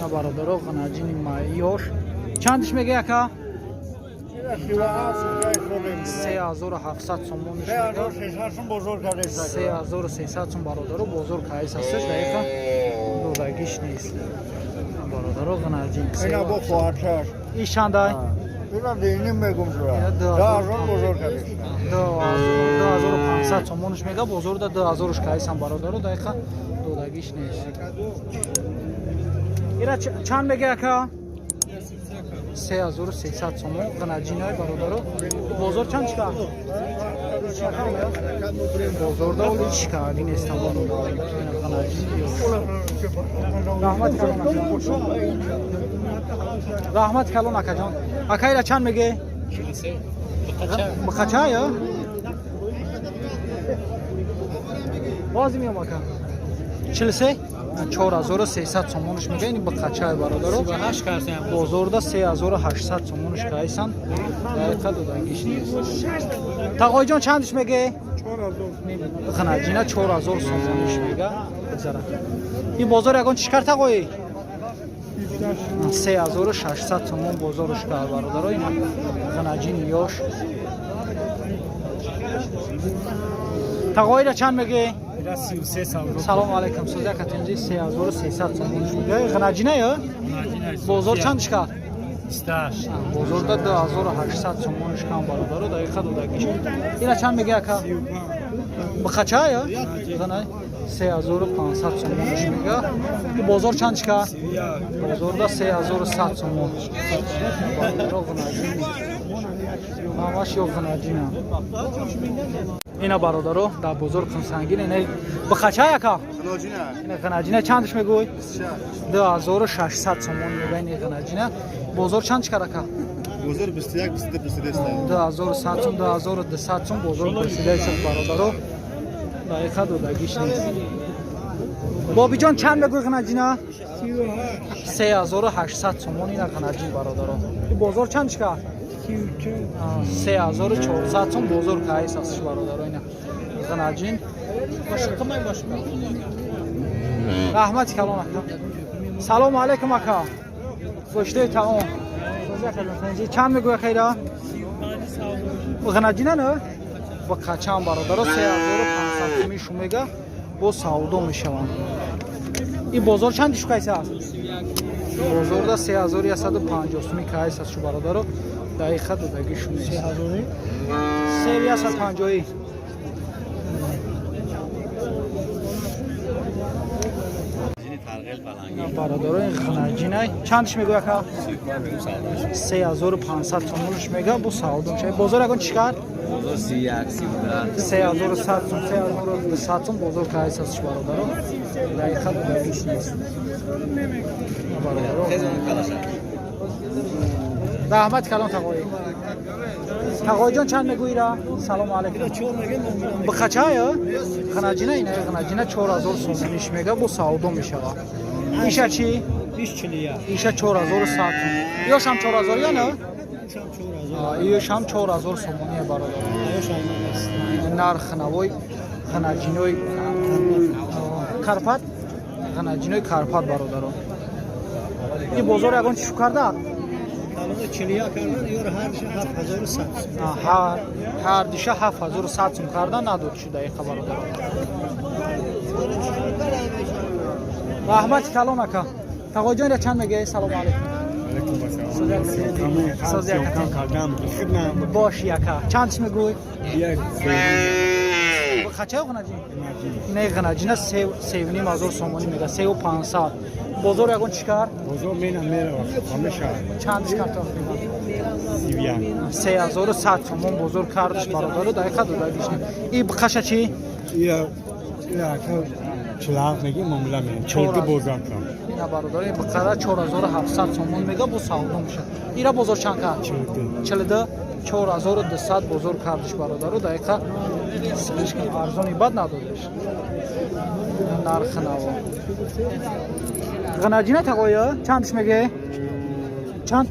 Ина, бародаро, ғанаҷини ёш. Чандиш мега, яка? 3700 сомониш мега. 3300 сом, бародаро, бозор кайс ҳасташ, дақиқа додагиш нест. Бародаро, ғанаҷин. Иш чандай? 2500 сомониш мега, бозорда 2000 кайсам, бародаро, дақиқа додагиш нест. Ира чанд мега, яка? 3300 сомон ғанаҷинои, бародаро. Бозор чанд чика? Бозорда оли чикаги нестам, бародаро. Ғанаҷин. Раҳмат калон, ака. Раҳмат калон, акаҷон. Ака, ира чанд меге? Бақача ё? Бози меом, ака. 43? 4300 сомониш мега, ин бақачай, бародаро. Бозорда 3800 сомониш кайсан. Дақиқа додагиш нест. Тағоиҷон, чандиш меге? Ғанаҷина 4000 сомониш мега. Бигзара. Ин бозор ягон чиш кард, тағоӣ? 3600 сомон бозоруш кард, бародаро. Ина ғанаҷини ёш. Тағоира чанд меге? Салому алайкум. Сӯзя катенҷи, 3300 сомониш мега. Ғанаҷина ё? Бозор чандиш кард? Бозорда 2800 сомониш кам, бародаро, дақиқа додагиш. Ина чанд меге, ака? Бақача ё? Ғанай 3500 сомониш мега. Бозор чанд чика? Бозорда 3100 сомон. Бародаро, ғанаҷин. Ҳамаш ё ғанаҷина. Ина, бародаро, дар бозор қимсангин ина бақача, ака? Ина ғанаҷина чандиш мегӯй? 2600 сомон мега ин ғанаҷина. Бозор чанд чикар, ака? Бозор 21, 22, 23. 2100 сом, 2200 сом бозор пурсидаист, бародаро. Дақиқа додагиш нест. Бобиҷон, чанд мегӯй ғанаҷина? 3800 сомон ина ғанаҷин, бародаро. Бозор чанд чикар? 3400 сом бозор кайс астш, бародаро, ина ғанаҷин. Раҳмати калон, ака. Салому алайкум, ака. Гӯштаи таом. Чанд мегӯй, ака, ира? Ғанаҷина не? Ба қачам, бародаро, 3500 сомӣ шу мега, бо савдо мешаванд. Ин бозор чанд шу кайса аст? Бозорда 3150 сомӣ кайс аст шу, бародаро. Дақиқа додагишу нест. 3150. Бародаро, ин ғанаҷинай чандиш мегӯй, ака? 3500 сомониш мега, бо савдо мешавад. Бозор ягон чӣ кард? 3100 сом, 3200 сом бозор кайс аст, бародаро. Дақиқа додагиш нест. Бародаро. Раҳмати калон, тағоӣ. Тағоиҷон, чанд мегӯира? Салому алайкум. Бақача ё? Ғанаҷина ина ғанаҷина 4000 сомониш мега, бо савдо мешавад. Иша чӣ? Иша 4100 сом. Ёшам 4000 ё не? Ёшам 4000 сомоние, бародар. Нарх навои ғанаҷинои Карпат, ғанаҷинои Карпат, бародаро. Ин бозор ягон чӣ шу карда? Ҳар диша 7100 сум карда надод шу дақиқа, бародаро. Раҳмати калон, ака. Тағоиҷон, ира чанд мегӯяй? Салому алайкум. Боши, ака. Чандиш мегӯй? Қача ғанаҷин? Ина ғанаҷина 3500 сомонӣ мега, 3500. Бозор ягон чӣ кард? Бозор мена мерава ҳамеша. Чандиш кард тақрибан? 31. 3100 сомон бозор кардаш, бародаро, дақиқа додагиш не. И қаша чӣ? Ира ира ака 47 меги муомила мекунем. 42 бозор кард. Ина, бародаро, ин бақара 4700 сомон мега, бо савдо мешавад. Ира бозор чанд кард? 42. 42, 4200 бозор кардаш, бародаро, дақиқа слишком арзони бад надодаш. Нархи наво. Ғанаҷина, тағоя, чандиш меге? Чанд?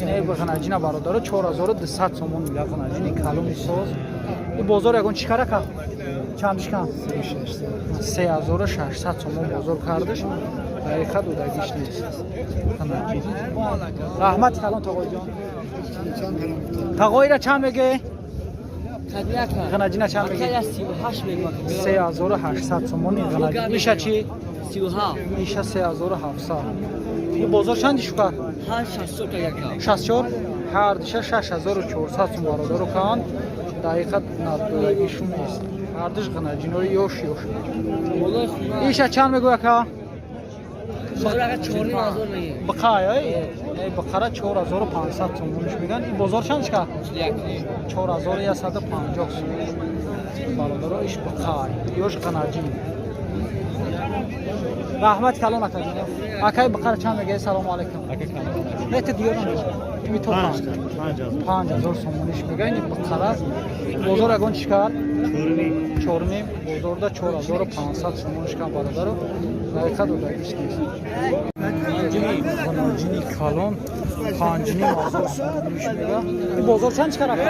Не, ғанаҷина, бародаро, 4200 сомон мега ғанаҷини калони соз. Ин бозор ягон чӣ кара кард? Чандиш кам? 3600 сомон бозор кардаш. Дақиқа додагиш нест. Ғанаҷин. Раҳмати калон, тоғоҷон. Тағоира чанд меге? Ғанаҷина чанд меге? 3800 сомони ғанаҷин. Иша чӣ? Иша 3700. И бозор чанди шукар? 64. Ҳар диша 6400 сум, бародаро, кан. Дақиқа надодагишун нест. Ҳардуш ғанаҷинои ёш ёш. Иша чанд мегӯя, ка? Бақай, ай бақара 4500 сомониш мегӯянд. Ин бозор чанд шикар? 4150 сум. Бародаро, иш бақай, ёш ғанаҷин. Раҳмати калон, акаҷон. Акай, бақара чанд мегӯяй? Салому алайкум. Нете диёрам. Ими то 5000 сомониш мегӯянд ин бақара. Бозор ягон чӣ кард? Чорним. Бозорда 4500 сомониш кан, бародаро. Дақиқа додагиш нест. Ғанаҷини калон 5500 сомониш мега. Ин бозор чанд чикар, ака?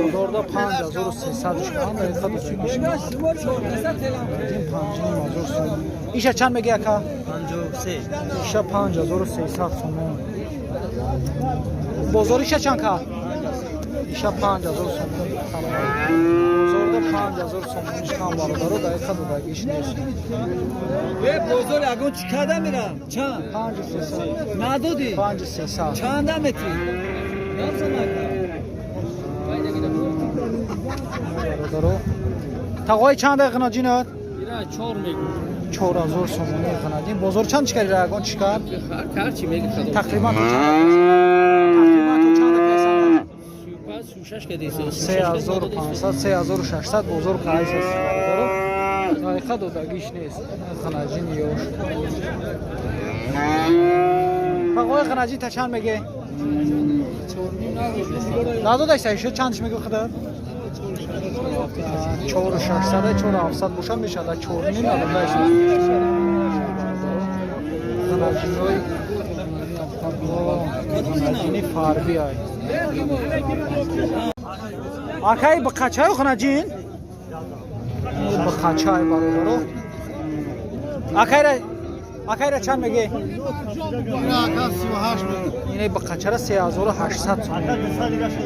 Бозорда 5300 шикан, дақиқа додагиш нест. Ин 5500 сомон. Иша чанд меги, ака? Иша 5300 сомон. Бозор иша чанд кард? Иша 5000 сомон. Бозорда 5000 сомониш кан, бародаро, дақиқа додагиш нест. Бозор ягон чӣ када мирам? Чанд? 5300. Надодӣ? 5300. Чанда метӣ? Бародаро, тағои чанд ғиноҷинат? 4000 сомони ғиноҷин. Бозор чанд чикари, ягон чӣ кард? Тақрибан то чанд? Тақрибан то чанд пайсан? 3500, 3600 бозор қайс аст, бародаро. Дақиқа додагиш нест. Ғиноҷин ёш. Тағои, ғиноҷин та чанд меге? Надодайса ишо? Чандш мегӯ худат? Чору шашсада, чору ҳафтсад боша мешада, чорним надодайса. Ғиноҷинои ғиноҷини фарби ай. Акай, бақачаю ғиноҷин? Бақачай, бародаро. Акайра чанд меге? Ине бақачара 3800 сом.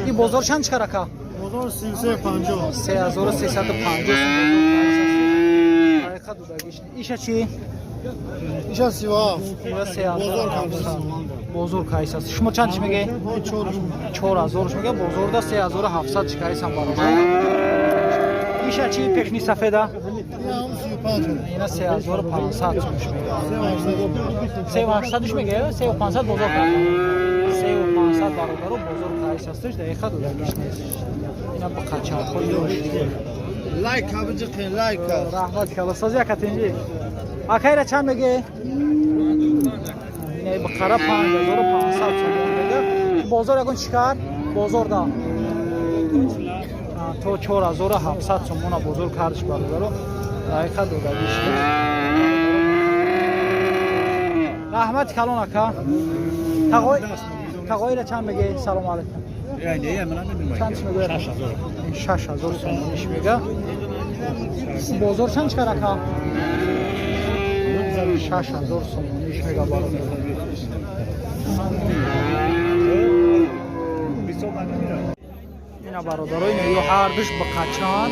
Ин бозор чанд чикар, ака? 3350 сом. Дақиқа додагиш. Иша чӣ? Иша 37. Ира 3700. Бозор кайс аст? Шумо чанд чӣ меге? 4000 меге. Бозорда 3700 чӣ кайсам, бародар. Иша чӣ, пешни сафеда? Ина 3500 сомш меге. 3800 меге, 3500 бозор кард. 3500, бародаро, бозор кайс астш, дақиқа додагиш нест. Ина бақачаҳои ёш. Лайк кабиҷиқин, лайк. Раҳмат кала, сози акатинҷи. Акайра чанд меге? Ина бақара 5500 сомон меге. Бозор ягон чӣ кард? Бозорда то 4700 сомона бозор кардш, бародаро. Дақиқа додагиш нест. Раҳмати калон, ака. Тағоира чанд меге? Салому алайкум. Чанд чӣ мегӯяд? 6000 сомониш мега. Бозор чанд чикар, ака? 6000 сомониш мега, бародар. Ина, бародаро, ина ё ҳардуш бақачан.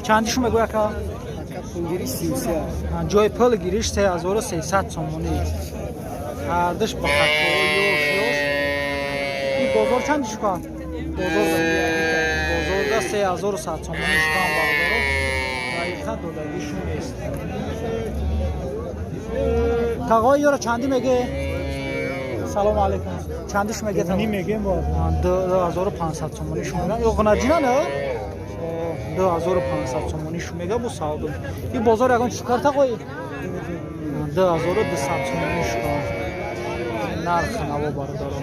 Чандишу мегӯя, ака? Ҷои пул гириш 3300 сомонӣ. Ҳардуш бақачаҳо ёш ёш. Ин бозор чанд шукан? Бозорда 3100 сомонӣ шукан, бародаро. Дақиқа додагишун нест. Тағои, ёро чандӣ меге? Салому алайкум. Чандиш меге? Мегем. 2500 сомонӣ шу мега. Ё ғинаҷина не? 2500 сомонӣ шу мега, бу савдо. Ин бозор ягон чӣ кар, тағои? 2200 сомонӣ шукан. Нархи наво, бародаро.